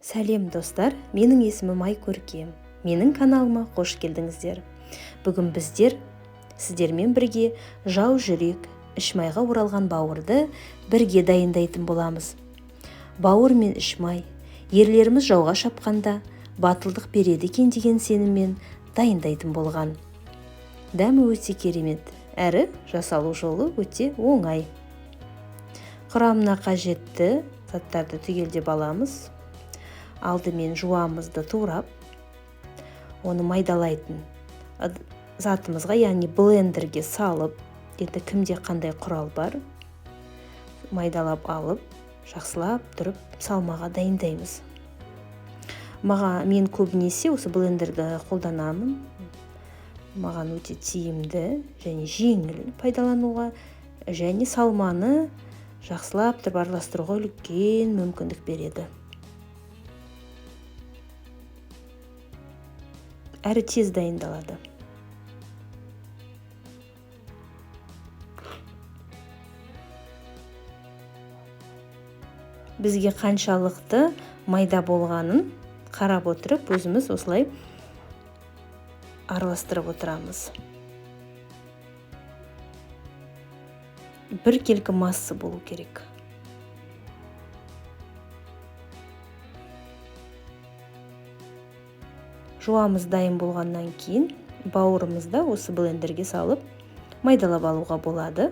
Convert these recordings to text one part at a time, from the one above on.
Сәлем, достар! Менің есімім Айкөркем. Менің каналыма қош келдіңіздер. Бүгін біздер сіздермен бірге жау жүрек, ішмайға оралған бауырды бірге дайындайтын боламыз. Бауыр мен ішмай ерлеріміз жауға шапқанда батылдық береді екен деген сеніммен дайындайтын болған. Дәмі өте керемет, әрі жасалу жолы өте оңай. Құрамына қажетті заттарды түгелдеп аламыз. Алдымен жуамызды турап, оны майдалайтын затымызға, яғни блендерге салып, енді кімде қандай құрал бар, майдалап алып, жақсылап тұрып салмаға дайындаймыз. Мен көбінесе осы блендерді қолданамын. Маған өте тиімді және жеңіл пайдалануға, және салманы жақсылап тұрып араластыруға үлкен мүмкіндік береді. Әрі тез дайындалады. Бізге қаншалықты майда болғанын қарап отырып, өзіміз осылай араластырып отырамыз. Біркелкі масса болу керек. Жуамыз дайын болғаннан кейін бауырымызды осы блендерге салып майдалап алуға болады.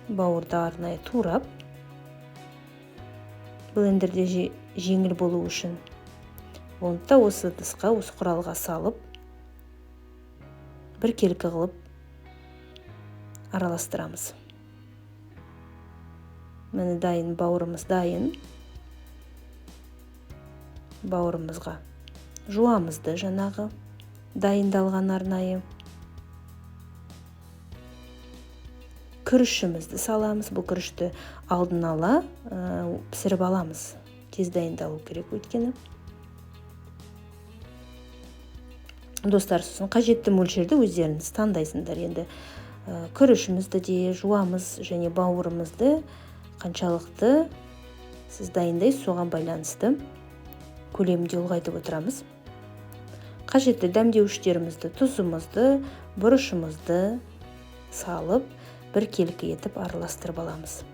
Бауырды арнайы турап, блендерде жеңіл болу үшін оны да осы ыдысқа, осы құралға салып, біркелкі қылып араластырамыз. Міне дайын, бауырымыз дайын. Бауырымызға жуамызды жаңағы дайындалған арнайы күрішімізді саламыз. Бұл күрішті алдын ала пісіріп аламыз. Тез дайындалу керек өйткені. Достар, сосын қажетті мөлшерді өздеріңіз таңдайсыңдар. Енді күрішімізді де жуамыз және бауырымызды қаншалықты сіз дайындайсыз, соған байланысты көлемінде ұлғайтып отырамыз. Қажетті дәмдеуіштерімізді, тұзымызды, бұрышымызды салып, біркелкі етіп араластырып аламыз.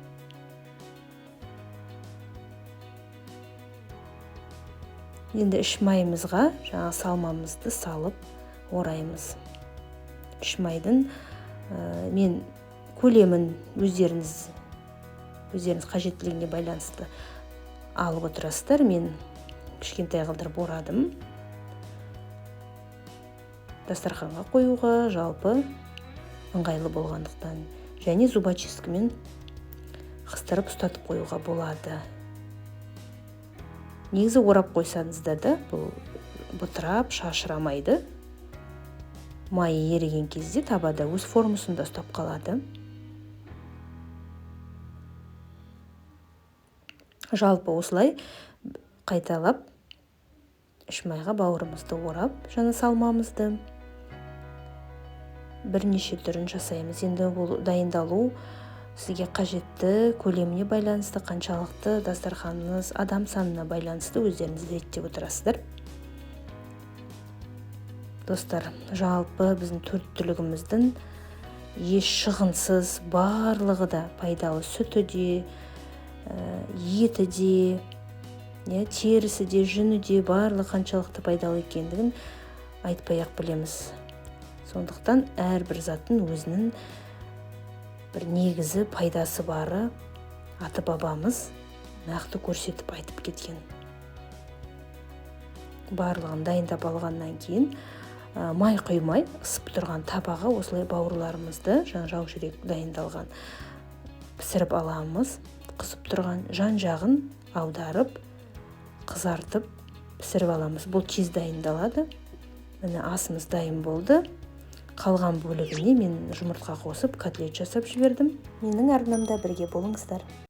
Енді іш майымызға жаңа салмамызды салып ораймыз. Іш майдың мен көлемін өздеріңіз қажеттілігіне байланысты алып отырасыздар. Мен кішкентай қылдырып орадым. Дастарханға қоюға жалпы ыңғайлы болғандықтан және зубочисткамен қыстырып ұстатып қоюға болады. Негізі орап қойсаңыздар да бұл бытырап шашырамайды. Майы еріген кезде табада өз формасында ұстап қалады. Жалпы осылай қайталап іш майға бауырымызды орап, жаңа салмамызды бірнеше түрін жасаймыз. Енді бұл дайындалу сізге қажетті көлеміне байланысты, қаншалықты дастарханыңыз адам санына байланысты өздеріңіз реттеп отырасыздар. Достар, жалпы біздің төрт түлігіміздің еш шығынсыз барлығы да пайдалы. Сүті де, еті де, терісі де, жүні де барлығы қаншалықты пайдалы екендігін айтпай-ақ білеміз. Сондықтан әрбір заттың өзінің бір негізі пайдасы бары ата-бабамыз нақты көрсетіп айтып кеткен. Барлығын дайындап алғаннан кейін май құймай ысып тұрған табаға осылай бауырларымызды, жаңа жау жүрек дайындалған, пісіріп аламыз. Қызып тұрған жан-жағын аударып, қызартып пісіріп аламыз. Бұл тез дайындалады. Міне асымыз дайын болды. Қалған бөлігіне мен жұмыртқа қосып котлет жасап жібердім. Менің арнамда бірге болыңыздар.